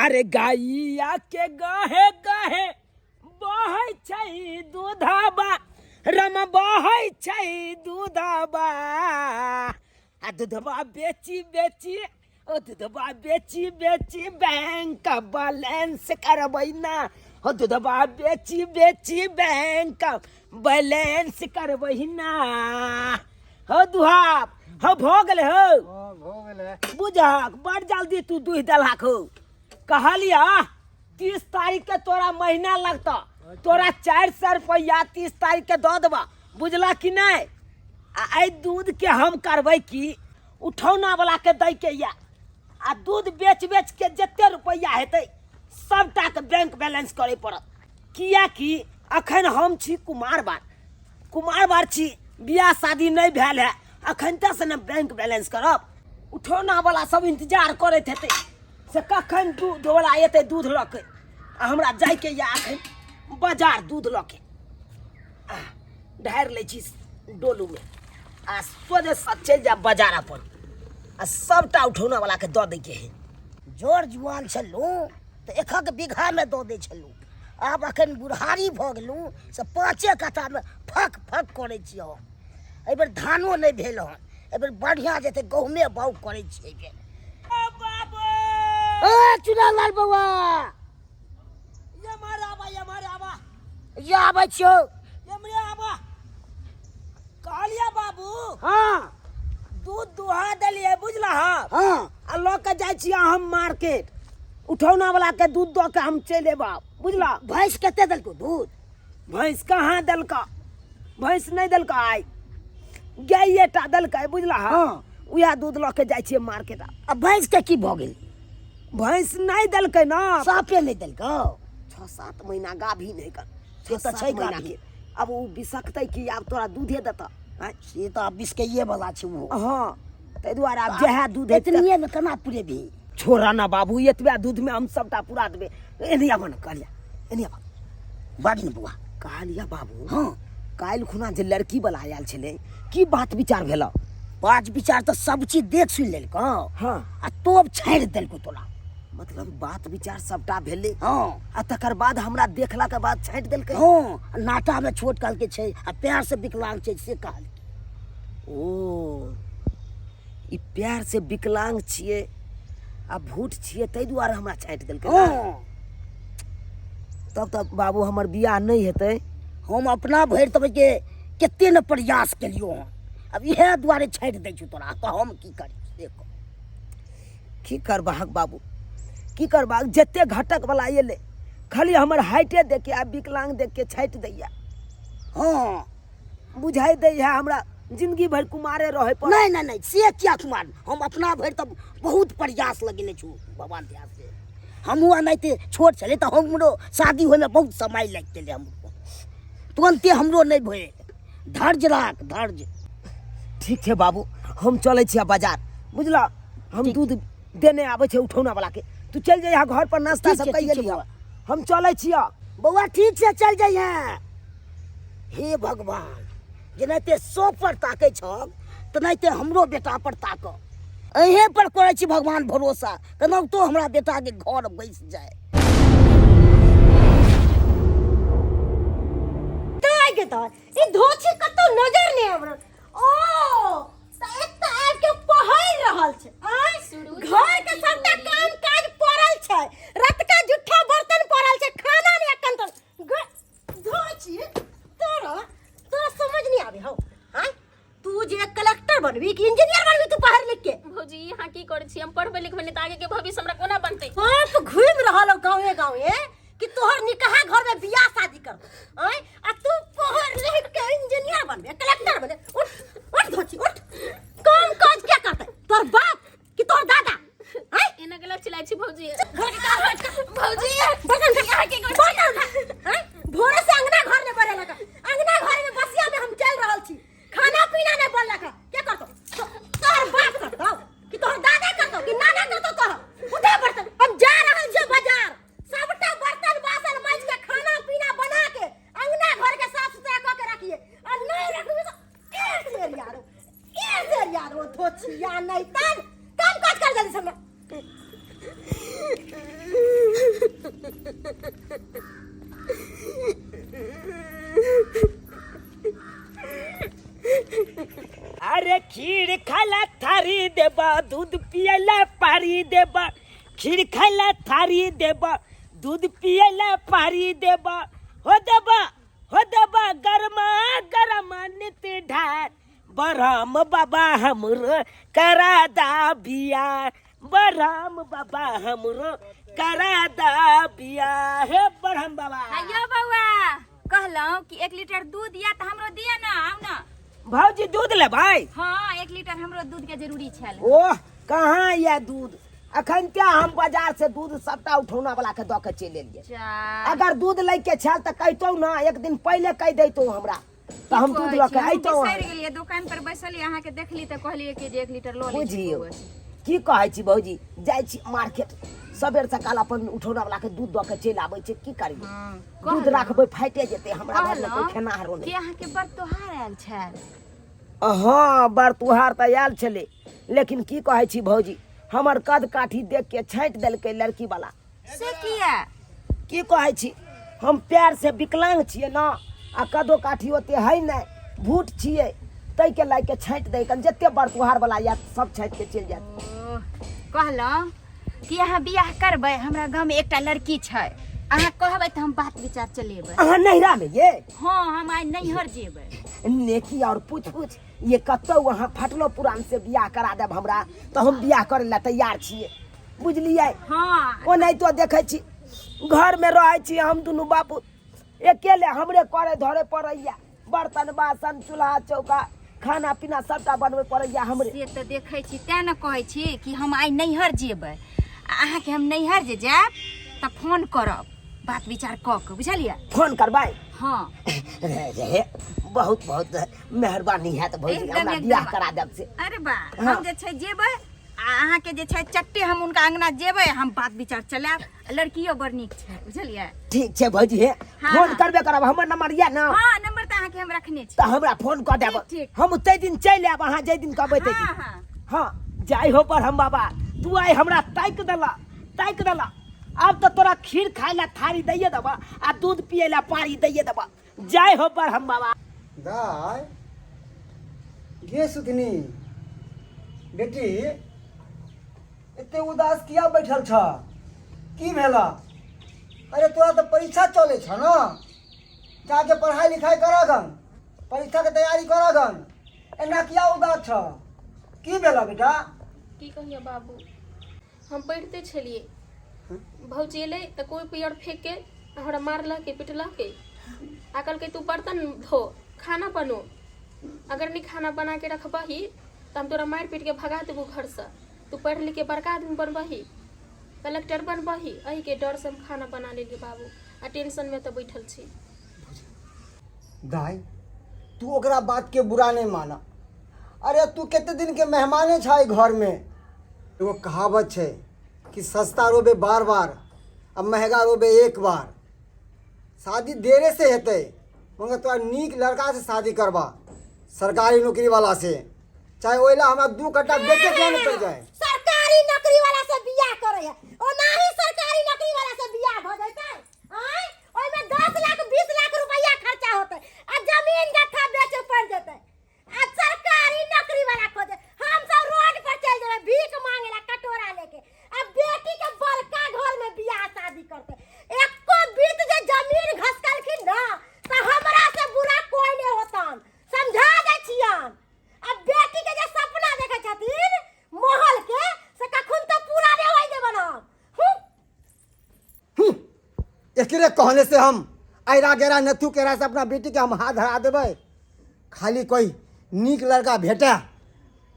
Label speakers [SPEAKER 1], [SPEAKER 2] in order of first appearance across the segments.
[SPEAKER 1] अरे गाइया के गहे गहे बहै छै दूधबा रम बहै छै दूधबा आ दूधबा बेची बेची ओ दूधबा बेची बेची बैंक बैलेंस करबै ना ओ दूधबा बेची बेची बैंक बैलेंस करबै ना। हो दुहाब हो भऽ गेलै हो।
[SPEAKER 2] हाँ, भऽ गेलै।
[SPEAKER 1] बुझहक बड़ जल्दी तू दुहि देलहक हो। कहलियह 30 तारीख के तोरा महीना लगतऽ, तोरा 400 रुपैआ 30 तारीख के दऽ देबऽ, बुझलह कि नहि? आ एहि दूध के हम करबै की, उठौना वाला के दै के यऽ आ दूध बेच बेच के जते रुपैआ हेतै सबटा के बैंक बैलेंस करे पड़त, किएकि अखन हम छी कुमार बार, कुमार बार छी, बियाह शादी नहि भेल है, अखन तऽ से ने बैंक बैलेंस करब। उठौना वाला सब इंतजार करैत हेतै से कखन दूध वाला एतै दूध लऽ के, आ हमरा जाइके यऽ अखन बाजार दूध लऽ के। ढारि लै छी डोलूमे आ सोझे सब चलि जायब बाजार अपन आ सबटा उठौना वाला के दऽ दैके है।
[SPEAKER 3] जोर जुआन छलहुँ तऽ एकक बीघामे दऽ दै छलहुँ, आब अखन बुढ़ारी भऽ गेलहुँ से 5 कट्ठामे फक फक करै छी हम। एहिबेर धानो नहि भेल हन, एहिबेर बढ़िआँ जेतै गहुमे बाउग करै छी एहिबेर। ए चुनालाल बौआ,
[SPEAKER 1] एम्हर आबा, एम्हर आबा।
[SPEAKER 3] ये आबै छियौ।
[SPEAKER 1] एम्हरे आबा। कहलियै बाबू।
[SPEAKER 3] हाँ।
[SPEAKER 1] दूध दुहा देलियै बुझलह?
[SPEAKER 3] हाँ।
[SPEAKER 1] आ लऽ के जाइ छियै हम मार्केट, उठौना वाला के दूध दऽ के हम चलि एबा, बुझलह?
[SPEAKER 3] भैंस कते देलकौ दूध?
[SPEAKER 1] भैंस कहाँ देलकौ, भैंस नहि देलकौ, आइ गाये टा देलकै, बुझलह?
[SPEAKER 3] हाँ।
[SPEAKER 1] उएह दूध लऽ के जाइ छियै मार्केट।
[SPEAKER 3] आ भैंस के की भऽ गेल?
[SPEAKER 1] भैंस नहि देलकै ना।
[SPEAKER 3] साफे नहि देलकौ?
[SPEAKER 1] 6-7 महीना गाभिन है कर।
[SPEAKER 3] से तऽ छै
[SPEAKER 1] 6-7 महीना
[SPEAKER 3] गाभिन।
[SPEAKER 1] के। अब ओ बिसकतै कि आब तोरा दूधे देतऽ? आँय?
[SPEAKER 3] से तऽ आब बिसकैये वाला छै ओहो।
[SPEAKER 1] हाँ, ताहि दुआरे आब जएह दूध हेतै
[SPEAKER 3] एतनिये मे केना पुरेबही?
[SPEAKER 1] छोड़ा ना बाबू, एतबे दूध में हम सबटा पूरा देबै। एने आबऽ ने, कहलिया एने आबऽ।
[SPEAKER 3] बाज ने बौआ।
[SPEAKER 1] कहलिया बाबू।
[SPEAKER 3] हाँ।
[SPEAKER 1] काल्हि खुना जे लड़की वाला आयल छलै, की बात विचार भेल?
[SPEAKER 3] बात विचार तऽ सब चीज देख सुनि लेलकौ।
[SPEAKER 1] हाँ।
[SPEAKER 3] आ तोब छाड़ि देलकौ तोरा।
[SPEAKER 1] मतलब बात विचार सबटा भेलै।
[SPEAKER 3] हाँ।
[SPEAKER 1] आ तकर बाद हमरा देखला के बाद छाँटि देलकै।
[SPEAKER 3] हाँ, नाटा में छोट कहलकै छै आ पैर से विकलांग छै से कहलकै।
[SPEAKER 1] ओ ई पैर से विकलांग छियै आ भूट छियै ताहि दुआरे हमरा छाँटि देलकै ना?
[SPEAKER 3] हाँ।
[SPEAKER 1] तब तऽ बाबू हमर बियाह नहि हेतै।
[SPEAKER 3] हम अपना भरि तब के कते ने प्रयास केलियो हन, अब इएह दुआरे छाँटि दै छौ तोरा, तऽ हम की करी से कह।
[SPEAKER 1] की करबाक बाबू, की करबाक, जते घटक वाला एलै खाली हमर हाइटे देख के आ विकलांग देख के छाँटि दैया।
[SPEAKER 3] हाँ।
[SPEAKER 1] बुझाइ दै है हमरा जिंदगी भरि कुमारे रहे पड़त।
[SPEAKER 3] नहीं, नहीं, नहीं, से किया कुमार, हम अपना भरि तऽ बहुत प्रयास लगेने छु भगवान दया से। हमहूँ एनाहिते छोट छलै तऽ हमरो शादी होइमे बहुत समय लागि गेलै हमरो, तुरन्ते हमरो नहि भेल। धैर्य राख, धैर्य।
[SPEAKER 1] ठीक छै बाबू, हम चलै छियै बाजार, बुझलह? हम
[SPEAKER 3] ठीक।
[SPEAKER 1] दूध देने आबै छै उठौना वाला के, तू चलि जइहा घर पर नाश्ता
[SPEAKER 3] ठीक
[SPEAKER 1] सब
[SPEAKER 3] छै,
[SPEAKER 1] कइए
[SPEAKER 3] ठीक छै
[SPEAKER 1] लिहऽ।
[SPEAKER 3] बौआ।
[SPEAKER 1] हम चलै छियै।
[SPEAKER 3] बौआ ठीक छै, चलि जइहे। हे भगवान, जेनाहिते सब पर ताकै छह तेनाहिते हमरो बेटा पर ताकऽ। अहें पर करै छी भगवान भरोसा, केनाहितो हमरा बेटाके घर बैस जाय।
[SPEAKER 4] के तऽ ई धोछी कतौ नजर नहि आबि रहल। ओ तऽ एतऽ आबि के पहरि रहल छै। आँय, घर के सबटा काम काज पड़ल छै, रतका जुट्ठा बर्तन पड़ल छै, खाना नहि एखन तक। धोछी तोरा तोरा समझ नहीं आवे हौ। आँय, तू जे कलेक्टर बनबी कि इंजीनियर बनबी तू पढ़ लिख के?
[SPEAKER 5] भौजी यहाँ की करै छी, हम पढ़बै लिखबै नहि तऽ आगे के भविष्य हमरा कोना बनतै?
[SPEAKER 4] बाप घूमि रहल हो गाँवे गाँवे कि तोहर निकाह घर में बियाह शादी कर। आँय, आ तू पढ़ लिख के इंजीनियर बनबे कलेक्टर बनबे। उठ उठ धोची उठ, काम काज क्या करते तोहर बाप कि तोहर दादा? आँय?
[SPEAKER 5] एना गलत चिल्लाइ छी भौजी।
[SPEAKER 4] घर के काम काज कर।
[SPEAKER 5] भौजी,
[SPEAKER 4] बर्तन खा,
[SPEAKER 5] यहाँ की करै छी?
[SPEAKER 4] बर्तन खा। आँय, भोरे से अंगना घर में बने लगा, अंगना घर में बसिया में हम चल रहल छी, खाना पीना नहीं बनलक। के करतो? तोहर बाप करतो कि तोहर दादा करतो कि नाना करतो? तोहर उठा बर्तन, हम जा रहल छी बाजार, सबटा बर्तन बासन माज के खाना पीना बना के अंगना घर के साफ सुथरा क के रखिए, आ नहीं रखबी तो एक बेर यार, एक बेर यार वो धोचिया नहीं तन काम काज कर जल्दी से।
[SPEAKER 1] देबा, दूध पियला पारी देबा, खीर खाइला थारी देबा, दूध पियला पारी देबा, हो देबा हो देबा गरमा गरम नित ढार, बरहम बाबा हमरो करा दा बिया, बरहम बाबा हमरो करा दा बिया। हे बरहम बाबा।
[SPEAKER 2] आइयो बौआ, कहलहुँ कि 1 लीटर दूध या तऽ हमरो दिअ ने, आउ ने।
[SPEAKER 1] भौजी दूध लेबै?
[SPEAKER 2] हाँ, 1 लीटर हमरो दूध के जरूरी छल।
[SPEAKER 1] ओह कहाँ या दूध, अखन क्या हम बाजार से दूध सबटा उठौना वाला के दऽ के चलि एलियै। अगर दूध लै के छल तऽ कहितौ ना, एक दिन पहिले कहि दैतौ हमरा, तऽ हम दूध लऽ के अइतौ।
[SPEAKER 2] बिसरि गेलियै, दुकान पर बैसलियै, अहाँके देखली तऽ कहलियै कि जे 1 लीटर लऽ लै छी।
[SPEAKER 1] बुझियौ
[SPEAKER 2] बौआ से।
[SPEAKER 1] की कहै छी भौजी, जाइ छी मार्केट सबेर सकाल अपन उठौना वाला के दूध दऽ के चलि आबै छी, की करियै?
[SPEAKER 2] हाँ,
[SPEAKER 1] दूध
[SPEAKER 2] कहलहुँ-
[SPEAKER 1] राखबै फाटि जेतै, हमरा घरमे कोइ
[SPEAKER 2] कहलहुँ
[SPEAKER 1] खेनाहारो
[SPEAKER 2] कि
[SPEAKER 1] नहि।
[SPEAKER 2] अहाँके बड़ तोहार आयल छल।
[SPEAKER 1] हँ बड़ तुहार तऽ आयल छलै, लेकिन की कहै छी भौजी, हमर कद काठी देख के छाँटि देलकै लड़की वाला।
[SPEAKER 2] से किया?
[SPEAKER 1] की कहै छी, हम पैर से विकलांग छियै ने, आ कदो काठी ओते है नहि, भूट छियै, ताहिके लए के छाँटि दै, जते बड़ तुहार वाला आयत सब छाँटि के चलि जायत।
[SPEAKER 2] ओह, कहलहुँ कि अहाँ बियाह करबै? हमरा गाँवमे एकटा लड़की छै, अहाँ कहबै तऽ हम बात विचार चलेबै।
[SPEAKER 1] अहाँ नैहरा में ये?
[SPEAKER 2] हाँ, हम आइ नैहर जेबै।
[SPEAKER 1] नेकी और पूछ पूछ ये, कतौ अहाँ फटलो पुरान से बियाह करा देब हमरा तऽ हम बियाह करे ला तैयार छियै, बुझलियै?
[SPEAKER 2] हाँ।
[SPEAKER 1] ओनाहितो देखै छी घरमे रहै छी हम दुनू बापू अकेले, हमरे करे धरे पड़ैया, बर्तन बासन चूल्हा चौका खाना पीना सबटा बनबै पड़ैया हमरे।
[SPEAKER 2] से तऽ देखै छी, तें ने कहै छी कि हम आइ नैहर जेबै, आ अहाँके हम नैहर जे जायब तऽ फोन करब, बात विचार कऽ के, बुझलियै?
[SPEAKER 1] फोन करबै?
[SPEAKER 2] हाँ।
[SPEAKER 1] रे रे, बहुत बहुत मेहरबानी हैत भौजी।
[SPEAKER 2] एकदम,
[SPEAKER 1] हमरा
[SPEAKER 2] एकदम।
[SPEAKER 1] बियाह करा देब से।
[SPEAKER 2] अरे बा।
[SPEAKER 1] हाँ।
[SPEAKER 2] हम जे छै जेबै, आ अहाँके जे छै चट्टे हम हुनका अंगना जेबै, हम बात विचार चलायब, आ लड़कियो बड़ नीक छै, बुझलियै?
[SPEAKER 1] ठीक छै भौजी, हे।
[SPEAKER 2] हाँ,
[SPEAKER 1] फोन
[SPEAKER 2] हाँ।
[SPEAKER 1] करबे करब, हमर नंबर यऽ ने?
[SPEAKER 2] हाँ, नंबर तऽ अहाँके हम रखने छी।
[SPEAKER 1] तऽ हमरा फोन कऽ देब।
[SPEAKER 2] ठीक, ठीक।
[SPEAKER 1] हम ताहि दिन चलि आयब, अहाँ जाहि दिन कहबै ताहि दिन।
[SPEAKER 2] हाँ, हाँ।
[SPEAKER 1] हाँ, जाय हो पर हम बाबा, तू आइ हमरा ताकि देला, ताकि देला। आब तऽ तोरा खीर खाय ला थारी दैये देबा आ दूध पियै ला पारी दैये देबा। जय हो पर हम बाबा।
[SPEAKER 6] दाय गे सुधनी बेटी, एते उदास किया बैठल छ? की भेला? अरे तोरा तऽ परीक्षा चलै छ न, जाके पढ़ाई लिखाई करगन, परीक्षा के तैयारी करगन, एना किया उदास छ? की भेला बेटा?
[SPEAKER 5] की कहियो बाबू, हम पढ़िते छलियै, भौजी एलै तऽ कोइ पियर फेंक के हमरा मारलकै, पिटलकै आ कहलकै तू बर्तन धो, खाना बनो, अगर नहि खाना बना के रखबही तऽ हम तोरा मारि पीट के भगा देबो घरसँ। तू पढ़ि लिख के बड़का आदमी बनबही, कलेक्टर बनबही। एहिके डरसँ हम खाना बना लेलियै बाबू, आ टेंशनमे तऽ बैठल छी।
[SPEAKER 6] दाई तू ओकरा बात के बुरा नहीं माना। अरे तू कते दिन के मेहमाने छा घर में। एगो कहावत छै कि सस्ता रोबे बार बार आ महंगा रोबे एक बार। शादी देरे से हेतै मगर तोरा नीक लड़का से शादी करबा, सरकारी नौकरी वाला से, चाहे ओहि ला हमरा 2 कट्टा बेचे किया नहीं पड़ जाए।
[SPEAKER 4] सरकारी नौकरी वाला से बियाह करे है, ओनाही सरकारी नौकरी वाला से बियाह भ जैतै आय, ओहिमे 10 लाख 20 लाख रुपया खर्चा होतै आ जमीन जत्था बेचे पड़ जेतै। आ सरकारी नौकरी वाला खोजे, हम सब रोड पर चल जेबै भीख मांगे ला कटोरा लेके, आ बेटी के बड़का घर में बियाह शादी करते। एको बीत जे जमीन घसकलखिन ना त हमरा से बुरा कोई नहीं होतन, समझा दै छियन। आ बेटी के जे सपना देखे छथिन महल के, से कखन तो पूरा नहीं होय देबन हम। हूं।
[SPEAKER 6] एकरे कहने से हम ऐरा गेरा नथु केरा से अपना बेटी के हम हाथ धरा देबै। खाली कोई नीक लड़का भेटे,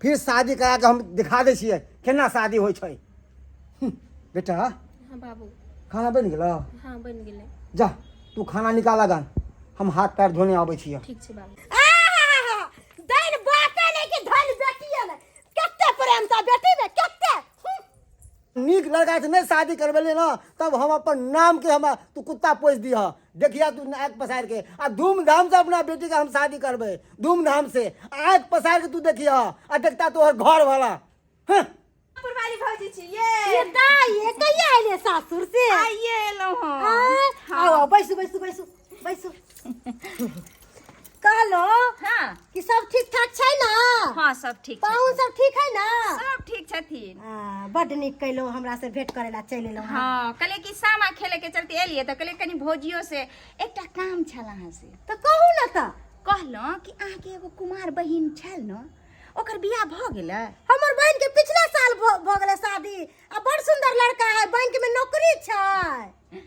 [SPEAKER 6] फिर शादी करा के हम दिखा दै छियै केना शादी होइ छै। बेटा।
[SPEAKER 5] हाँ बाबू।
[SPEAKER 6] खाना बनि गेलौ?
[SPEAKER 5] हाँ बनि गेलै।
[SPEAKER 6] जा तू खाना निकाल गन, हम हाथ पैर धोने आबै छियै।
[SPEAKER 5] ठीक छै बाबू।
[SPEAKER 4] आहा, दैन बापे नहीं कि धन बेटिए नहीं, कते प्रेम था बेटी में कते।
[SPEAKER 6] नीक लड़का से नहीं शादी करबेली ना तब हम अपन नाम के हमरा तू कुत्ता पोस दिह, देखिया तू आँख पसार के, आ धूमधाम से अपना बेटी के हम शादी करबे, धूमधाम से आँख पसार के तू देखिया आ देखता तोहर घर वाला। हाँ।
[SPEAKER 2] पुरवाली भौजी छी ये।
[SPEAKER 4] ये दाई, ये कहिया आइले सासुर से?
[SPEAKER 2] आइए एलहुँ हम।
[SPEAKER 4] हाँ, आओ आओ बैसू बैसू बैसू बैसू। कहलो
[SPEAKER 2] हाँ
[SPEAKER 4] कि सब ठीक ठाक छै ना
[SPEAKER 2] हाँ सब ठीक
[SPEAKER 4] पाहुन
[SPEAKER 2] छथिन।
[SPEAKER 4] सब ठीक है ना
[SPEAKER 2] सब ठीक छथिन
[SPEAKER 4] आ, बड नीक कैलो हमरा से भेंट करे ला चलि एलहुँ
[SPEAKER 2] हाँ कहलियै कि सामा खेले के चलते एलियै तऽ कहलियै कनि भौजियो से एकटा काम छल अहाँ से
[SPEAKER 4] तऽ कहू ना तऽ
[SPEAKER 2] कहलहुँ कि अहाँके एगो कुमार बहिन छल ने ओकर बियाह भऽ गेलै
[SPEAKER 4] हमर बहिन के पिछला साल भऽ गेलै शादी आ बड़ सुंदर लड़का है बैंक में नौकरी छै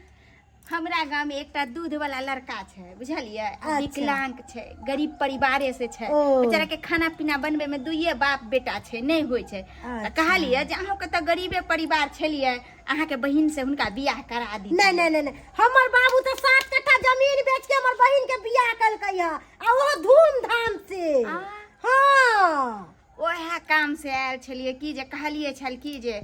[SPEAKER 2] हमरा गाँव में एकटा दूध वाला लड़का छै बुझलियै आ
[SPEAKER 4] अच्छा।
[SPEAKER 2] विकलांग छै गरीब परिवारे से छै
[SPEAKER 4] ओ।
[SPEAKER 2] बेचारा के खाना पीना बनबे में दुइये बाप बेटा छै नहि होइ छै तऽ
[SPEAKER 4] अच्छा।
[SPEAKER 2] कहलियै जे अहूँके तऽ गरीबे परिवार छलियै अहाँके बहिन से हुनका बियाह करा दी
[SPEAKER 4] नहीं नहीं नहीं नहीं हमर बाबू तऽ 7 कट्ठा जमीन बेच के हमर बहिन के बियाह केलकै है आ ओहो धूमधाम से
[SPEAKER 2] आ।
[SPEAKER 4] हाँ
[SPEAKER 2] ओएह काम से आयल छलियै कि जे कहलियै छल कि जे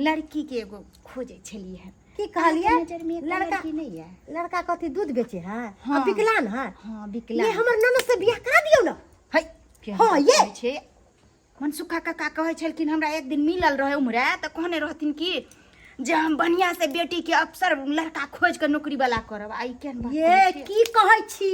[SPEAKER 2] लड़की के एगो खोजै छलियै हन
[SPEAKER 4] की कहलियै
[SPEAKER 2] अहाँके नजर में एकटा
[SPEAKER 4] लड़का
[SPEAKER 2] लड़की नहि यऽ
[SPEAKER 4] लड़का कथी दूध बेचे है
[SPEAKER 2] हाँ।
[SPEAKER 4] आ विकलांग है
[SPEAKER 2] हाँ
[SPEAKER 4] ये
[SPEAKER 2] विकलांग
[SPEAKER 4] हमर ननद से बियाह करा दियौ ना
[SPEAKER 2] है केहन
[SPEAKER 4] हाँ, ये।
[SPEAKER 2] कहै छै मनसुखा काका कहै छलखिन हमरा एक दिन मिलल रहै उम्हरे तऽ कहने रहथिन कि जे हम बढ़िया से बेटी के अफसर लड़का खोज के नौकरी वाला करब आ ई केहन बात
[SPEAKER 4] ये
[SPEAKER 2] कहै छियै?
[SPEAKER 4] की कहै छी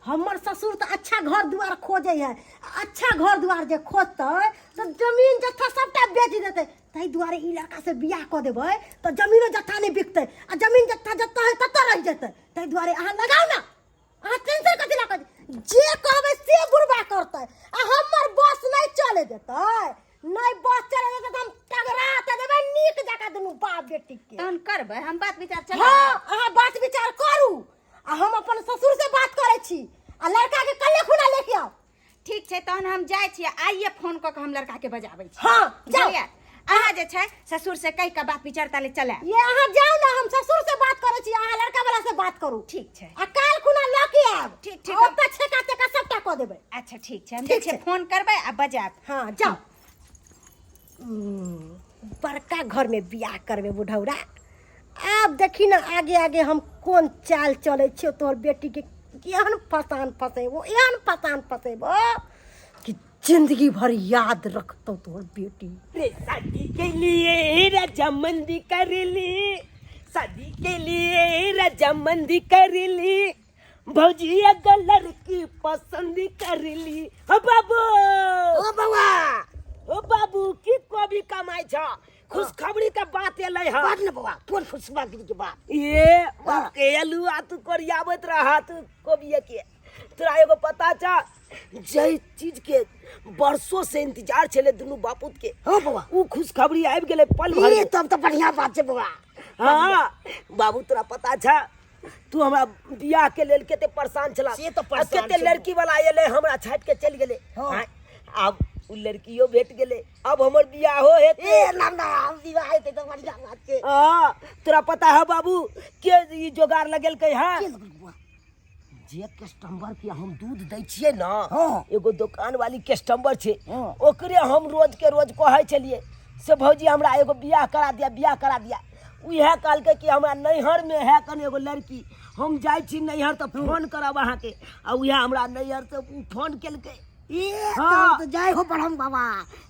[SPEAKER 4] हमर ससुर तऽ अच्छा घर दुआर खोजै है अच्छा घर दुआर जे खोजतै तऽ जमीन जत्था सबटा बेच देतै ताहि दुआरे ई लड़का से बियाह कऽ देबै तऽ जमीनो जत्था नहि बिकतै आ जमीन जत्था जत्ता है तत्ता रहि जेतै ताहि दुआरे अहाँ लगाउ ना अहाँ टेंशन कथी लऽ कऽ जे कहबै से बुढ़बा करतै आ हमर बस नहि चले देतै नहि बस चले देतै तऽ हम तगड़ा तऽ देबै नीक जकाँ दुनू बाप बेटीके
[SPEAKER 2] तहन करबै हम बात विचार चला
[SPEAKER 4] हाँ अहाँ बात विचार करू आ हम अपन ससुर से बात करै छी आ लड़का के कल्ले खुना लेके आउ
[SPEAKER 2] ठीक छै तहन हम जाइ छियै आइए फोन कऽ के हम लड़का के बजाबै छी
[SPEAKER 4] हाँ जाउ
[SPEAKER 2] बुझलियै अहाँ जे छै ससुर से कहि कऽ बात विचार ताले चलायब
[SPEAKER 4] ये अहाँ जाउ ना हम ससुर से बात करै छी अहाँ लड़का वाला से बात करू
[SPEAKER 2] ठीक छै
[SPEAKER 4] आ काल खुना लऽ के आयब
[SPEAKER 2] ठीक, ठीक।
[SPEAKER 4] आ ओतऽ छेका तेका सबटा कऽ देबै
[SPEAKER 2] अच्छा ठीक छै हम जाइ
[SPEAKER 4] ठीक
[SPEAKER 2] छियै
[SPEAKER 4] छै।
[SPEAKER 2] फोन करबै आ बजायब
[SPEAKER 4] हाँ जाउ बड़का घर में बियाह करबै बुढ़ौरा आब देखी ना आगे आगे हम कोन चाल चलै छियौ तोहर बेटी के एहन फसान फसेबो एहन फसान फसेबो कि जिंदगी भर याद रखतौ तोहर बेटी
[SPEAKER 1] रे शादी के लिए रजामंदी कर ली शादी के लिए रजामंदी कर ली भौजी अगर लड़की पसंद कर ली हो बाबू
[SPEAKER 3] ओ बौआ
[SPEAKER 1] ओ बाबू की कभी कमाई छ खुशखबरी के बात एलै हँ
[SPEAKER 3] बात ने बौआ कोन खुशखबरी के बात
[SPEAKER 1] ये बाप के अलुआ तू कोरियाबैत रहा तू कोबिये के तोरा एगो पता छ जै चीज के वर्षों से इंतजार छलै दुनू बापूत के
[SPEAKER 3] हाँ बौआ
[SPEAKER 1] उ खुशखबरी आबि गेलै पल भर
[SPEAKER 3] ई
[SPEAKER 1] में।
[SPEAKER 3] तब तऽ बढ़िया बात छै बौआ
[SPEAKER 1] हाँ बाबू तोरा पता छ तू हमरा बियाह के लेल कते परेशान छला
[SPEAKER 3] से तऽ परेशान
[SPEAKER 1] आ कते
[SPEAKER 3] छलहुँ।
[SPEAKER 1] लड़की वाला एलै हमरा छाटि के चलि गेलै
[SPEAKER 3] हाँ।
[SPEAKER 1] आँय, आब उ लड़कियो भेट गेलै अब हमर बियाहो हेतै
[SPEAKER 3] ए ना ना हम विवाह हेतै तऽ बढ़िया बात छै
[SPEAKER 1] हाँ तोरा पता है बाबू के ई जोगार लगेलकै है
[SPEAKER 3] के लगल बौआ
[SPEAKER 1] जे कस्टमर के हम दूध दै छियै ने
[SPEAKER 3] हाँ।
[SPEAKER 1] एगो दोकान वाली कस्टमर छै
[SPEAKER 3] हाँ।
[SPEAKER 1] ओकरे हम रोज के रोज कहै छलियै से भौजी हमरा एगो बियाह करा दिया बियाह करा दिया उएह कहलकै कि हमरा नैहर में है कन एगो लड़की हम जाइ छी नैहर तऽ फोन करब अहाँके आ उएह हमरा नैहर से उ फोन केलकै
[SPEAKER 3] ए
[SPEAKER 1] हाँ।
[SPEAKER 3] तोहर तऽ जय हो ब्रह्म बाबा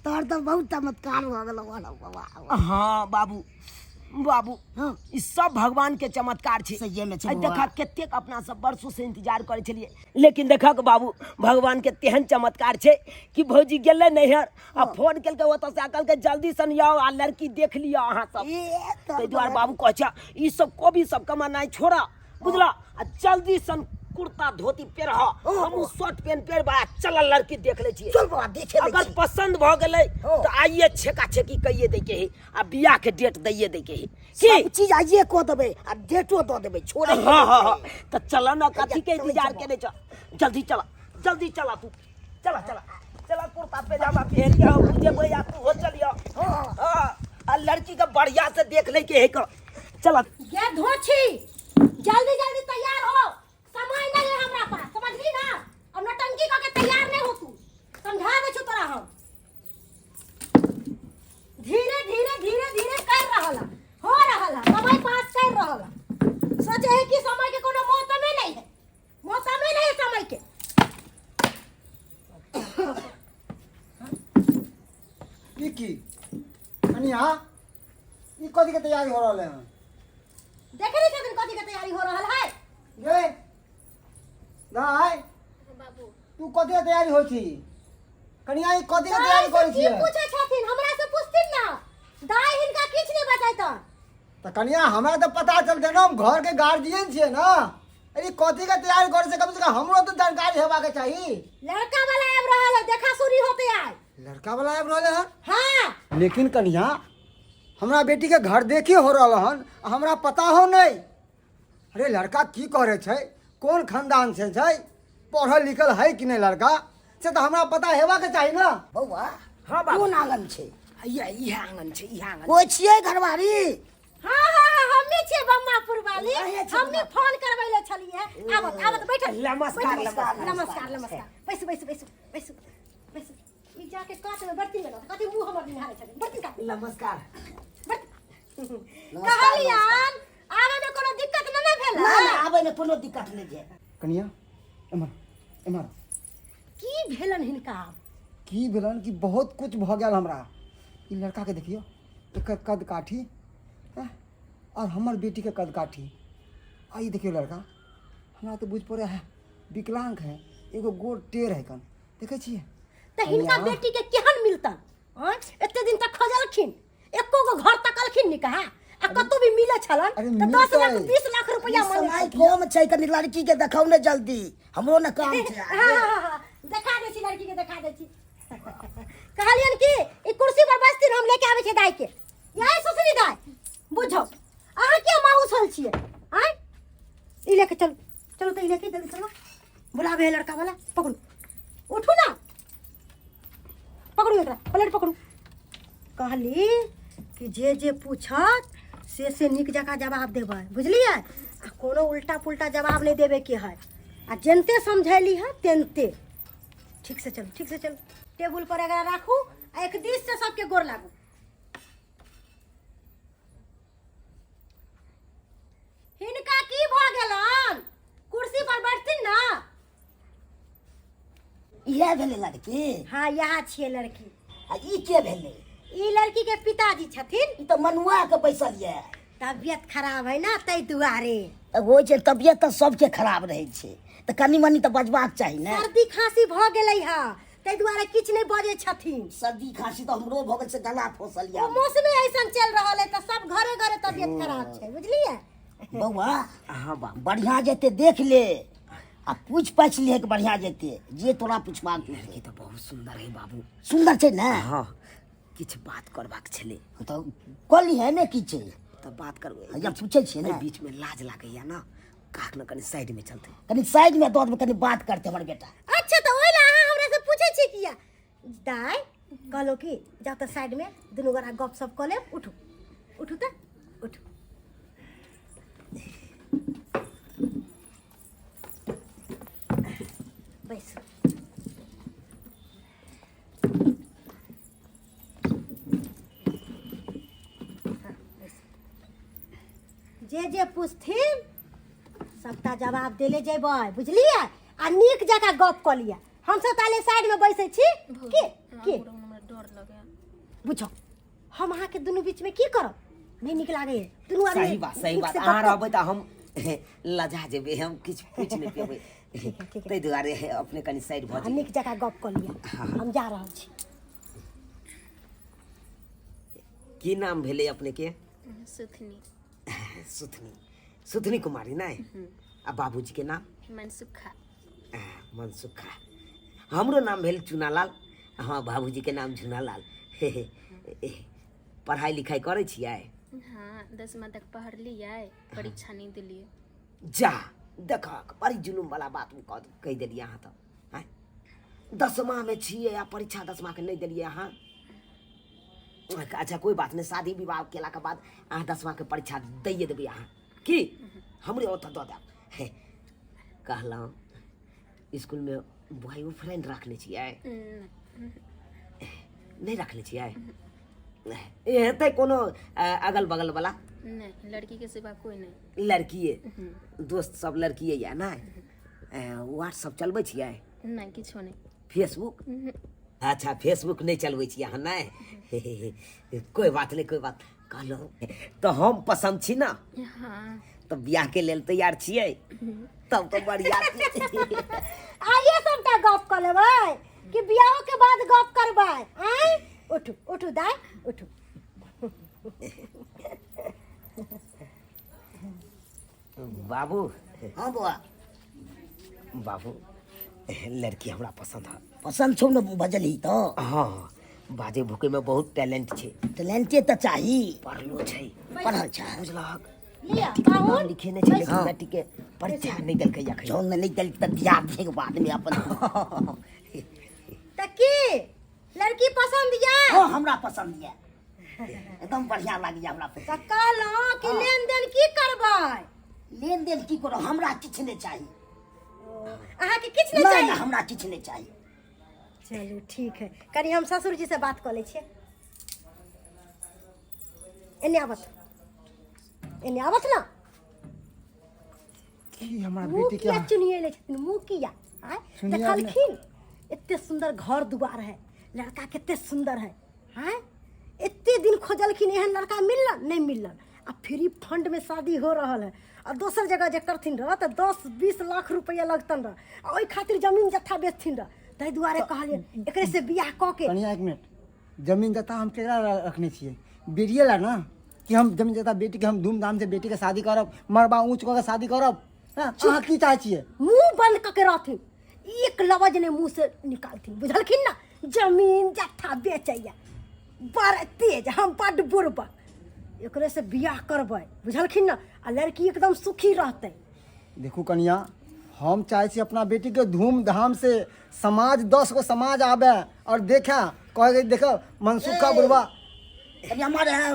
[SPEAKER 3] तोहर तऽ बहुत चमत्कार भऽ गेलौ ब्रह्म बाबा
[SPEAKER 1] हाँ बाबू बाबू
[SPEAKER 3] हाँ।
[SPEAKER 1] ई सब भगवान के चमत्कार छै
[SPEAKER 3] सहिए में छै
[SPEAKER 1] आइ
[SPEAKER 3] बौआ।
[SPEAKER 1] देखा कतेक अपना सब वर्षों से इंतजार करै छलियै लेकिन देखक बाबू भगवान के तेहन चमत्कार छै कि भौजी गेलै नैहर आ फोन केलकै ओतऽ से आ कहलकै जल्दी सन आउ आ लड़की देख लिअ अहाँ सब
[SPEAKER 3] ए तोहर
[SPEAKER 1] ताहि दुआरे बाबू कहै छै ई सब कोबी सब कमानाइ छोड़ा बुझला आ जल्दी सन कुर्ता धोती पेरह हमहूँ शर्ट पेंट पेरबा आ चल लड़की देख लै छियै
[SPEAKER 3] चल बौआ देखे लै
[SPEAKER 1] अगर
[SPEAKER 3] छी
[SPEAKER 1] पसंद भऽ गेलै
[SPEAKER 3] हाँ।
[SPEAKER 1] तऽ आइए छेका छेकी कहिए दै के है आ बियाह के डेट दैए दै के है की
[SPEAKER 3] सब चीज आइए कऽ देबै आ डेटो दऽ देबै छोड़े
[SPEAKER 1] हाँ हाँ हाँ तऽ चल ना कथी के
[SPEAKER 3] चलै
[SPEAKER 1] इंतजार
[SPEAKER 3] चल।
[SPEAKER 1] केने छ जल्दी चला जल्दी चला तू चला चला चला कुर्ता पैजामा पहन के हम जेबै आ तू हो चलियो हाँ आ लड़की के बढ़िया से देख ले के है क चला
[SPEAKER 4] गे धोछी जल्दी जल्दी तैयार हो समय नहीं है हमरा पास समझली ना अब नौटंकी करके तैयार नहीं हो तू समझा दे छु तोरा हम धीरे धीरे धीरे धीरे कर रहल है, हो रहल है, समय पास कर रहल है। सोचे है कि समय के कोनो मौसमे नहीं है मौसमे नहीं है समय के
[SPEAKER 6] ई की कनिया ई कथी के तैयारी हो रहल है
[SPEAKER 4] देखे नहीं छथिन कथी के तैयारी हो रहल है
[SPEAKER 6] गे दाय
[SPEAKER 5] बाबू
[SPEAKER 6] ओ कथी के तैयारी होइ छी कनिया ई कथी के तैयारी करै
[SPEAKER 4] की
[SPEAKER 6] छियै
[SPEAKER 4] पूछै छथिन हमरा से पूछथिन ना दाई हिनका किछु नहि बतैतन
[SPEAKER 6] तऽ कनिया हमरा तऽ पता चलतै ने हम घर के गार्जियन छियै ने अरे कथी के तैयारी करै छै कम से कम हमरो तऽ जानकारी हेबाक चाही
[SPEAKER 4] लड़का वाला आबि रहल है देखा सुनी होते आइ
[SPEAKER 6] लड़का वाला आबि रहल हन
[SPEAKER 4] हाँ
[SPEAKER 6] लेकिन कनिया हमरा बेटी के घर देखी हो रहल हन आ हमरा पता हो नहीं अरे लड़का की करे छै कोन खानदान से छै पढ़ल लिखल है कि नहीं लड़का से तऽ हमरा पता हेबाक चाही ने
[SPEAKER 3] बौआ
[SPEAKER 1] हाँ बाबू।
[SPEAKER 3] कोन आंगन छै
[SPEAKER 1] इएह इएह आंगन छै इएह आंगन
[SPEAKER 3] कोइ छियै घरवारी
[SPEAKER 4] हाँ हाँ हाँ हम्मी छियै बम्मापुर वाली
[SPEAKER 3] अहें छियै
[SPEAKER 4] हम्मी फोन करबै ले छलियै आबत आबत बैठल
[SPEAKER 1] नमस्कार,
[SPEAKER 4] बैठल।
[SPEAKER 1] नमस्कार,
[SPEAKER 4] नमस्कार नमस्कार बैसू बैसू बैसू बैसू बैसू ई जाके कात में बर्ती में कथी मुंह हमर निहारे छथिन बर्ती कात
[SPEAKER 1] नमस्कार
[SPEAKER 4] कहलियन आबे में कोनो दिक्कत न ने भेल
[SPEAKER 3] ना ना आबै मे कोनो दिक्कत नहि छै
[SPEAKER 6] कनिया एम्हर एम्हर
[SPEAKER 4] की भेलन हिनका आब
[SPEAKER 6] की भेलन कि बहुत कुछ भऽ गेल हमरा ई लड़का के देखियौ एकर कद काठी हैं और हमर बेटी के कद काठी आ ई देखियौ लड़का हमरा तऽ बुझि पड़ै है विकलांग है एगो गोड़ टेढ़ है कन देखै छियै
[SPEAKER 4] तऽ हिनका
[SPEAKER 6] कनिया।
[SPEAKER 4] बेटी के केहन मिलतन आँय एते दिन तक खोजलखिन एको गो घर तकलखिन नि कहा आ कतौ भी मिले छलन
[SPEAKER 6] अरे
[SPEAKER 4] तऽ 10 लाख
[SPEAKER 6] मिलतै।
[SPEAKER 4] 20 लाख रुपया मांगे
[SPEAKER 3] समय कम छै कनि लड़की के देखाउ ने जल्दी हमरो ने काम छै
[SPEAKER 4] हाँ हाँ हाँ देखा दै छी लड़की के देखा दै छी कहलियन कि ई कुर्सी पर बैसथिन हम लेके आबै छियै दाई के यही सुसरी दाई बुझो अहाँ किया माउस होल छियै आँय ई लेके चलू चलू तऽ ई लेके जल्दी चलू बुलाबे है लड़का वाला पकड़ू उठू ना पकड़ू एकरा प्लेट पकड़ू कहली कि जे जे पूछत से से नीक जकाँ जवाब देबै बुझलियै आ कोनो उल्टा पुल्टा जवाब नहि देबेके है आ जेनते समझैली है तेनते ठीक से चलू ठीक से चलू टेबुल पर एकरा राखू आ एक दिस से सबके गोर लागू हिनका की भऽ गेलन कुर्सी पर बैठथिन ना
[SPEAKER 3] इएह भेलै लड़की
[SPEAKER 4] हाँ यहाँ छियै लड़की
[SPEAKER 3] आ ई के भेलै
[SPEAKER 4] ई लड़की के पिताजी छथिन
[SPEAKER 3] ई तऽ मनुआ के बैसल यऽ
[SPEAKER 4] तबियत खराब है ना ताहि दुआरे
[SPEAKER 3] तऽ होइ छै तबियत तऽ सबके खराब रहै छै तऽ कनि मनि तऽ बजबाक चाही ने
[SPEAKER 4] सर्दी खांसी भऽ गेलै हँ ताहि दुआरे किछु नहि बजै छथिन
[SPEAKER 3] सर्दी खांसी तऽ हमरो भऽ गेल से गला फंसल
[SPEAKER 4] ओ
[SPEAKER 3] यऽ
[SPEAKER 4] मौसमे ऐसन चलि रहल है तऽ सब घरे घरे तबियत खराब छै बुझलियै
[SPEAKER 3] बौआ
[SPEAKER 1] हाँ बाबू
[SPEAKER 3] बढ़िआँ जेतै देख ले आ पूछ पाछ लिहे बढ़िआँ जेतै जे तोरा पूछबाक छै।
[SPEAKER 1] लड़की तऽ बहुत सुन्दर है बाबू
[SPEAKER 3] सुन्दर छै ने
[SPEAKER 1] हाँ किछु बात करबाक छलै
[SPEAKER 3] तऽ कऽ लिहे ने की छै
[SPEAKER 1] तऽ बात करबै
[SPEAKER 3] जब पूछै छियै ने
[SPEAKER 1] एहि बीचमे लाज लागैया ने काक ने कनि साइडमे चलतै
[SPEAKER 3] कनि साइडमे दऽ देबै कनि बात करतै हमर बेटा
[SPEAKER 4] अच्छा तऽ ओहि लए अहाँ हमरा से पूछै छी किया दाइ कहलहुँ कि जाउ तऽ साइडमे दुनू गोरा गप सप कऽ लेब उठू उठू तऽ उठू बैसू हाँ, बैसू। जे जे पूछथिन सबटा जवाब देले जेबै बुझलियै आ नीक जकाँ गप कऽ लिअ हमसब ताले साइडमे बैसै छी के के
[SPEAKER 5] हमरा डर लगे
[SPEAKER 4] बुझो हम अहाँके दुनू बीचमे की करब नहि नीक लागैए दुनू आदमी
[SPEAKER 1] सही बात सही
[SPEAKER 4] नीक
[SPEAKER 1] बात
[SPEAKER 4] से
[SPEAKER 1] अहाँ
[SPEAKER 4] गप करू।
[SPEAKER 1] रहबै तऽ हम लजा जेबै हम किछु पूछि नहि पेबै
[SPEAKER 4] ठीक है, ठीक है।
[SPEAKER 1] ताहि दुआरे अपने कनि साइड भऽ
[SPEAKER 4] आ
[SPEAKER 1] जेबै
[SPEAKER 4] नीक जकाँ गप कऽ लिअ हम जा रहल छी
[SPEAKER 1] की नाम भेलै अपनेके
[SPEAKER 5] सुथनी
[SPEAKER 1] सुथनी सुथनी कुमारी नहि आ बाबूजीके नाम
[SPEAKER 5] मनसुखा
[SPEAKER 1] मनसुखा हमरो नाम भेल चुनालाल हँ बाबूजीके नाम झुनालाल हे हे पढ़ाइ लिखाइ करै छियै
[SPEAKER 5] हाँ दसमा तक पढ़लियै परीक्षा नहि देलियै
[SPEAKER 1] जा देखक बड़ी जुलुम वाला बात कहि देलियै अहाँ तऽ आँय दसमामे छियै आ परीक्षा दसमाके नहि देलियै अहाँ अच्छा कोइ बात नहि शादी विवाह केलाके बाद अहाँ दसमाके परीक्षा दैए देबै अहाँ की हमरे ओतऽ दऽ देब हे कहलहुँ इसकुलमे बॉयो फ्रेंड रखने छियै नहि रखने छियै हेतै कोनो अगल बगल वाला
[SPEAKER 5] नहि लड़की के सिवा कोई नहि
[SPEAKER 1] लड़किए दोस्त सब लड़किए यऽ ने व्हाट्सअप चलबै छियै
[SPEAKER 5] नहि किछो नहि
[SPEAKER 1] फेसबुक अच्छा फेसबुक नहि चलबै छियै अहाँ नहि कोइ बात नहि कोइ बात कहलहुँ तऽ हम पसन्द छी ने
[SPEAKER 5] हाँ
[SPEAKER 1] तऽ बियाह के लेल तैयार छियै तब तऽ बढ़िया
[SPEAKER 4] आइए सबटा गप कऽ लेबै कि बियाहो के बाद गप करबै आँय उठू उठू दाइ उठू
[SPEAKER 1] बाबू
[SPEAKER 3] हाँ बौआ
[SPEAKER 1] बाबू लड़की हमरा पसंद है
[SPEAKER 3] पसंद छौ ने बजलही तऽ
[SPEAKER 1] हाँ बाजे भूखे में बहुत टैलेंट छै
[SPEAKER 3] टैलेंटे तऽ चाही
[SPEAKER 1] पढ़लो छै
[SPEAKER 3] पढ़ल छै
[SPEAKER 1] बुझलहक
[SPEAKER 4] लिअ
[SPEAKER 1] मैट्रिक के नाम
[SPEAKER 4] पाहुन
[SPEAKER 1] लिखे नहि छै लेकिन मैट्रिक के परीक्षा नहि देलकै एखन
[SPEAKER 3] जौन नहि देलक तऽ दिया दिहे बाद में अपन
[SPEAKER 4] तऽ की लड़की पसंद यऽ
[SPEAKER 3] हाँ हमरा पसंद यऽ एकदम बढ़िया लागैया हमरा
[SPEAKER 4] तऽ
[SPEAKER 3] पसंद
[SPEAKER 4] कहलहुँ कि लेनदेन की करबै
[SPEAKER 3] लेन देन की करो हमरा किछु नहि चाही
[SPEAKER 4] अहाँके किछु नहि
[SPEAKER 3] नहि
[SPEAKER 4] चाही
[SPEAKER 3] नहि हमरा किछु नहि चाही
[SPEAKER 4] चलू ठीक है कनि हम ससुर जी से बात कऽ लै छियै एने आबत एने आबत ना
[SPEAKER 6] की हमरा
[SPEAKER 4] मुँह
[SPEAKER 6] बेटी के
[SPEAKER 4] किया चुनिएले छथिन मुँह किया आँय
[SPEAKER 6] चुनिया नहि।
[SPEAKER 4] देखलखिन एते सुंदर घर दुआर है लड़का कते सुंदर है आँय एते दिन खोजलखिन एहन लड़का मिलल नहि मिलल आ फ्री फंड में शादी हो रहल है आ दोसर जगह जे करथिन रह तऽ 10-20 लाख रुपया लगतन रह आ ओहि खातिर जमीन जत्था बेचथिन रह ताहि दुआरे कहलियै एकरे से बियाह कऽ के
[SPEAKER 6] कनिया एक मिनट जमीन जत्था हम केकरा रखने छियै बेटिए ला ना कि हम जमीन जत्था बेटी के हम धूमधाम से बेटी के शादी करब मरबा ऊँच कऽ के शादी करब हँ अहाँ की चाहै छियै
[SPEAKER 4] मुंह बंद कऽ के रहथिन एक लवज ने मुंह से निकालथिन बुझलखिन ना जमीन जत्था बेचैया बड़ तेज हम बड बुड़बक एकरे से बियाह करबै बुझलखिन ना आ लड़की एकदम सुखी रहतै
[SPEAKER 6] देखू कनिया हम चाहै छी अपना बेटीके धूमधाम से समाज 10 गो समाज आबे और देखे कहे देख मनसुखा बुढ़वा
[SPEAKER 3] कनि हमर है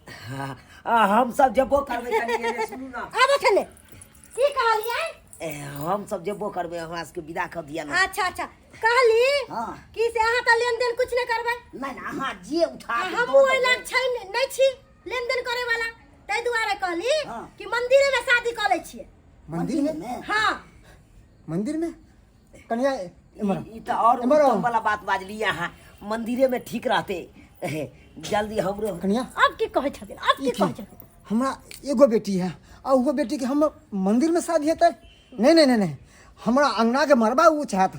[SPEAKER 1] हाँ, आ, हम सब जेबो करबै कनि एने सुनू ना
[SPEAKER 4] आबो छलै की कहलियै
[SPEAKER 1] ए, हम सब जेबो करबै हमरा सबके विदा कऽ दिअ ना
[SPEAKER 4] अच्छा अच्छा कहली
[SPEAKER 3] हाँ।
[SPEAKER 4] कि से अहाँ तऽ लेनदेन कुछ नहि करबै
[SPEAKER 3] नहि नहि अहाँ जे उठा
[SPEAKER 4] आ
[SPEAKER 3] के
[SPEAKER 4] हमहूँ
[SPEAKER 3] दऽ
[SPEAKER 4] ओहि
[SPEAKER 3] देबै।
[SPEAKER 4] लायक छै नहि छी लेनदेन करे वाला ताहि दुआरे कहली
[SPEAKER 3] हाँ।
[SPEAKER 4] कि मंदिरे में शादी कऽ लै छियै
[SPEAKER 6] मंदिर में
[SPEAKER 4] हाँ
[SPEAKER 6] मंदिर में कनिया एम्हर
[SPEAKER 1] ई तऽ और
[SPEAKER 6] एम्हर आउ।
[SPEAKER 1] उत्तम वाला बात बाजली अहाँ मंदिरे में ठीक रहते जल्दी हमरो
[SPEAKER 6] कनिया
[SPEAKER 4] अब की कहै छथिन अब की
[SPEAKER 6] ई की?
[SPEAKER 4] कहै छथिन
[SPEAKER 6] हमरा एगो बेटी है आ ओहो बेटी के हम मंदिर में शादी हेतै नहीं नहीं नहीं नहीं हमरा अंगना के मरबा ऊँच हैत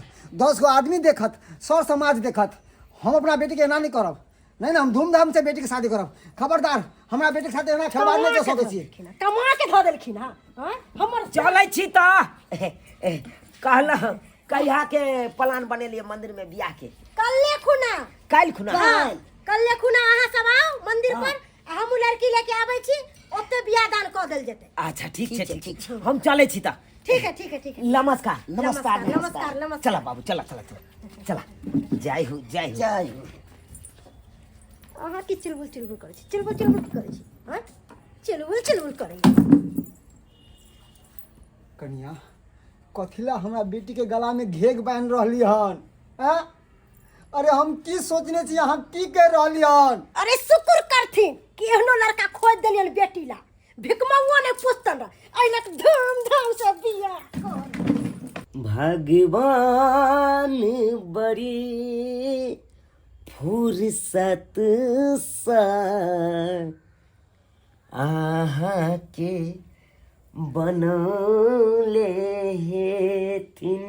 [SPEAKER 6] 10 गो आदमी देखत सर समाज देखत हम अपना बेटी के एना नहीं करब नहीं नहीं हम धूमधाम से बेटी के शादी करब खबरदार हमरा बेटी के साथ एना खिलवाड़ नहीं कर सकै छियै
[SPEAKER 4] कमा के धऽ देलखिन हँ आँय? हमर
[SPEAKER 1] चलै छी तऽ कहलहुँ कहिया के प्लान बनेलियै मंदिर में बियाह के
[SPEAKER 4] कल्ले खुना
[SPEAKER 1] काल्हि खुना
[SPEAKER 4] हाँ कल्ले खुना अहाँ सब आउ मंदिर पर आ हमहूँ लड़की लेके आबै छी ओते बियाह दान कऽ देल जेतै
[SPEAKER 1] अच्छा ठीक छै ठीक छै हम चलै छी तऽ
[SPEAKER 4] ठीक है ठीक है ठीक है
[SPEAKER 1] नमस्कार
[SPEAKER 3] नमस्कार
[SPEAKER 4] नमस्कार नमस्कार
[SPEAKER 1] चला बाबू चला चला चला चला जय हो जय हो
[SPEAKER 3] जय हो
[SPEAKER 4] अहाँ की चुलबुल चुलबुल करै छी चुलबुल चुलबुल की करै छी आँय चुलबुल चुलबुल करै
[SPEAKER 6] कनिया कथिला हमरा बेटी के गला में घेघ बान्हि रहली हन आँ? अरे हम की सोचने छी अहाँ की कहि रहली हन
[SPEAKER 4] अरे शुक्र करथिन कि एहनो लड़का खोज देलियन बेटी ला भिकमंगो नहि पूछतन रह एहि लए धूम धाम से बियाह कर
[SPEAKER 1] भगवान बड़ी फुर्सत से अहाँके बनौले हेथिन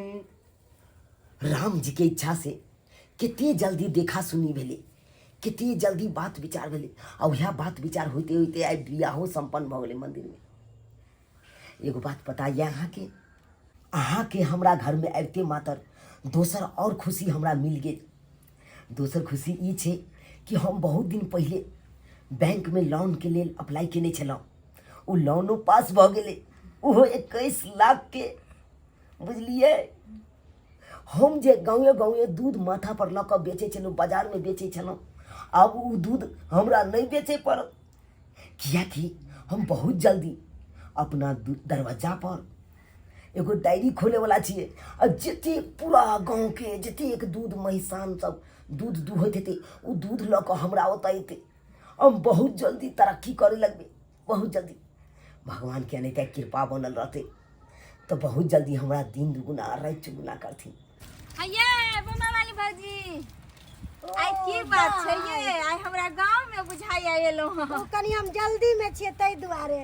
[SPEAKER 1] राम जी के इच्छा से कते जल्दी देखा सुनी भेलै कते जल्दी बात विचार भेलै आ वएह बात विचार होइते होइते आइ बियाहो सम्पन्न भऽ गेलै मन्दिरमे एगो बात पता यऽ अहाँके अहाँके हमरा घरमे आबिते मातर दोसर आओर खुशी हमरा मिल गेल दोसर खुशी ई छै कि हम बहुत दिन पहिले बैंकमे लोनके लेल अप्लाई केने छलहुँ ओ लोनो पास भऽ गेलै ओहो 21 लाखके बुझलियै हम जे गाँवे गाँवे दूध माथापर लऽ कऽ बेचै छलहुँ बाजारमे बेचै छलहुँ आब ओ दूध हमरा नहि बेचै पड़त किएकि हम बहुत जल्दी अपना दरवाजापर एगो डायरी खोलैवला छियै आ जतेक पूरा गाँवके जतेक दूध महिसान सब दूध दुहैत हेतै ओ दूध लऽ कऽ हमरा ओतऽ अयतै हम बहुत जल्दी तरक्की करय लगबै बहुत जल्दी भगवानके एनाहिते कृपा बनल रहतै तऽ बहुत जल्दी हमरा दिन दुगुना राति चौगुना करथिन
[SPEAKER 2] हैया बमा वाली भौजी आइ की बात छै ये आइ हमरा गांव में बुझाइ एलहुँ हँ
[SPEAKER 4] ओ कनि हम जल्दी में छियै ताहि दुआरे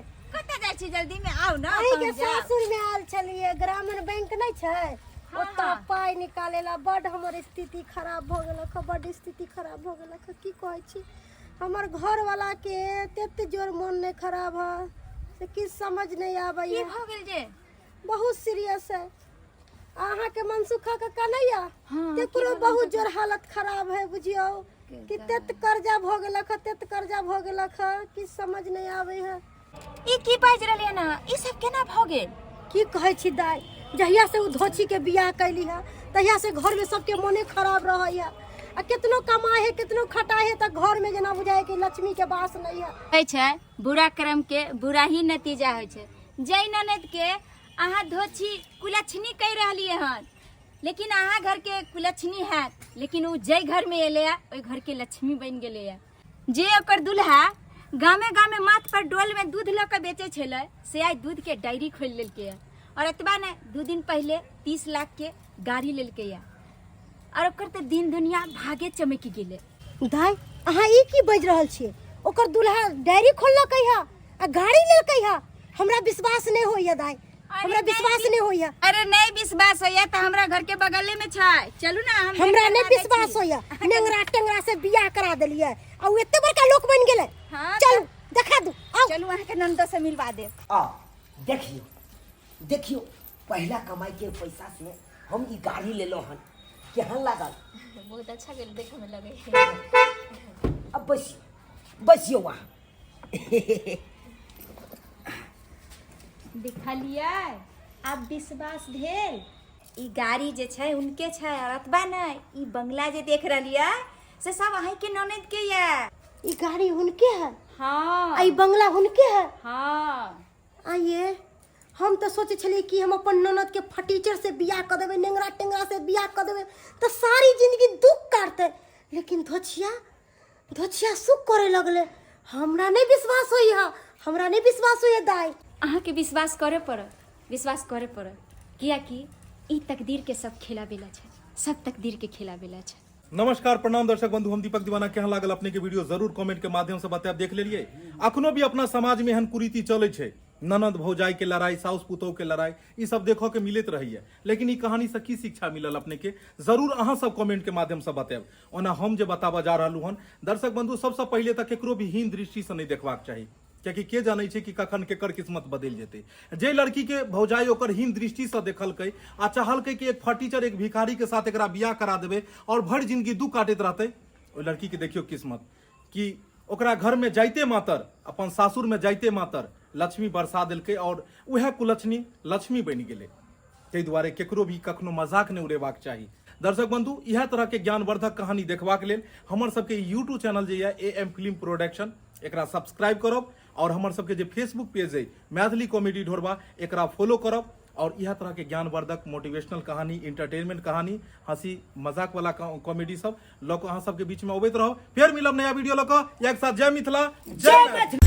[SPEAKER 2] छी जल्दी में आउ ना
[SPEAKER 4] अहीं के
[SPEAKER 2] पहुँच जाउ।
[SPEAKER 4] सासुर में आयल छलियै, ग्रामीण बैंक नहि छै ओतऽ
[SPEAKER 2] हाँ।
[SPEAKER 4] पाइ निकाले ला। बड हमर स्थिति खराब भऽ गेलक हँ, बड स्थिति खराब भऽ गेलक हँ। की कहै छी, हमर घरवाला के तते जोर मोन नहि खराब है से किछु समझ नहि
[SPEAKER 2] की
[SPEAKER 4] आबैया।
[SPEAKER 2] भऽ गेल जे?
[SPEAKER 4] बहुत सीरियस है। अहाँके मनसुखा काका नहि यऽ?
[SPEAKER 2] हाँ,
[SPEAKER 4] तेकरो बहुत जोर हालत खराब है। बुझियौ कि तेत कर्जा भऽ गेलक हँ, तेत कर्जा भऽ गेलक हँ, किछु समझ नहि आबै है।
[SPEAKER 2] ई की बाजि रहलियै ना? ई सब केना भऽ गेल?
[SPEAKER 4] की कहै छी दाइ, जहिया से ओ धोछी के बियाह कैली है तहिया से घर में सबके मोने खराब रहै है। आ केतनो कमाए है, केतनो खटाए है, तऽ घर में जेना बुझाए कि लक्ष्मी के वास नहीं है।
[SPEAKER 2] होइ छै, बुरा कर्म के बुरा ही नतीजा होइ छै। जै ननद के अहाँ धोछी कुलक्षणी कहि रहलियै हन, लेकिन अहाँ घर के कुलक्षणी हैत, लेकिन ओ जै घर में एलै ओहि घर के लक्ष्मी बनि गेलै। जे ओकर दुल्हा गामे गामे माथ पर डोल में दूध लऽ कऽ बेचै छलै, से आइ दूध के डायरी खोलि लेलकै। और एतबा नहि, 2 दिन पहिले 30 लाख के गाड़ी लेलकै। और ओकर तऽ दिन दुनिया भागे चमकि गेलै।
[SPEAKER 4] दाइ, अहाँ ई की बाजि रहल छियै? ओकर दुल्हा डायरी खोललकै है आ गाड़ी लेलकै है? हमरा विश्वास नहि होइया दाइ, हमरा विश्वास नहि होइया।
[SPEAKER 2] अरे नहीं विश्वास होइया तऽ हमरा घर के बगले में छै, चलू ना हम
[SPEAKER 4] हमरा
[SPEAKER 2] भेंट
[SPEAKER 4] नहि
[SPEAKER 2] करवा दै
[SPEAKER 4] विश्वास
[SPEAKER 2] छी।
[SPEAKER 4] होइया। नेंगरा टेंगरा से बियाह करा देलियै आ ओ एते बड़का लोक बनि गेलै।
[SPEAKER 2] हाँ,
[SPEAKER 4] चलू देखा दू, आउ।
[SPEAKER 2] चलू, अहाँके ननदो से मिलवा देब।
[SPEAKER 1] आ देखियौ, देखियौ, पहिला कमाई के पैसा से हम ई गाड़ी लेलहुँ हन। केहन लागल?
[SPEAKER 5] बहुत अच्छा गेल, देखे में लगे।
[SPEAKER 1] अब बैसियौ, बैसियौ वहाँ।
[SPEAKER 2] देखलियै, आब विश्वास भेल? ई गाड़ी जे छै उनके छै। और एतबा नहि, ई बंगला जे देख रहलियै से सब अहीं के ननद के ये।
[SPEAKER 4] ई गाड़ी हुनके है?
[SPEAKER 2] हाँ।
[SPEAKER 4] आ ई बंगला हुनके है?
[SPEAKER 2] हाँ।
[SPEAKER 4] आइए, हम तऽ सोचै छलियै कि हम अपन ननद के फटीचर से बियाह कऽ देबै, नेंगरा टेंगरा से बियाह कऽ देबै तऽ सारी जिंदगी दुख काटतै, लेकिन धोछिया धोछिया सुख करे लगलै। हमरा नहि विश्वास होइया, हमरा नहि विश्वास होइया दाइ।
[SPEAKER 2] अहाँके विश्वास करऽ पड़त, विश्वास करऽ पड़त, कियाकि ई तकदीर के सब खेला बेला छै, सब तकदीर के खेला बेला छै।
[SPEAKER 7] नमस्कार, प्रणाम दर्शक बंधु, हम दीपक दीवाना। केहन लागल अपने के वीडियो जरूर कमेंट के माध्यम से बतायब। देख लेलिए, अखनो भी अपना समाज में एहन कुरीति चले छै। ननद भौजाई के लड़ाई, साउस पुतोह के लड़ाई, ई सब देखऽ के मिलैत रहैया। लेकिन ई कहानी से की शिक्षा मिलल अपने के, जरूर अहाँ सब कमेंट के माध्यम से बतायब। ओना हम जे बताबऽ जा रहलहुँ हन दर्शक बंधु, सबसे पहिले तऽ केकरो भी हीन दृष्टि से नहीं देखबाक चाही, कियाकि के जानै छै कि कखन केकर किस्मत बदलि जेतै। जे लड़की के भौजाई ओकर हीन दृष्टि से देखलकै आ चाहलकै कि एक फटीचर, एक भिखारी के साथ एकरा बियाह करा देबै और भरि जिंदगी दुख काटैत रहतै, ओहि लड़की के देखियौ किस्मत कि ओकरा घर में जाइते मातर, अपन सासुर में जाइते मातर लक्ष्मी बरसा देलकै और उएह कुलक्ष्मी लक्ष्मी बनि गेलै। ताहि दुआरे केकरो भी कखनो मजाक नहि उड़ेबाक चाही। दर्शक बंधु, इएह तरह के ज्ञानवर्धक कहानी देखबाक लेल हमर सबके यूट्यूब चैनल जे यऽ ए एम फिल्म प्रोडक्शन, एकरा सब्सक्राइब करब और हमर सबके जे फेसबुक पेज अइ मैथिली कॉमेडी ढोरबा, एकरा फॉलो करब और इएह तरह के ज्ञानवर्धक मोटिवेशनल कहानी, इंटरटेनमेंट कहानी, हंसी मजाक वाला कॉमेडी सब लऽ कऽ अहाँ सबके बीच में अबैत रहब। फेर मिलब नया वीडियो लऽ कऽ एक साथ। जय मिथिला, जय मैथिली।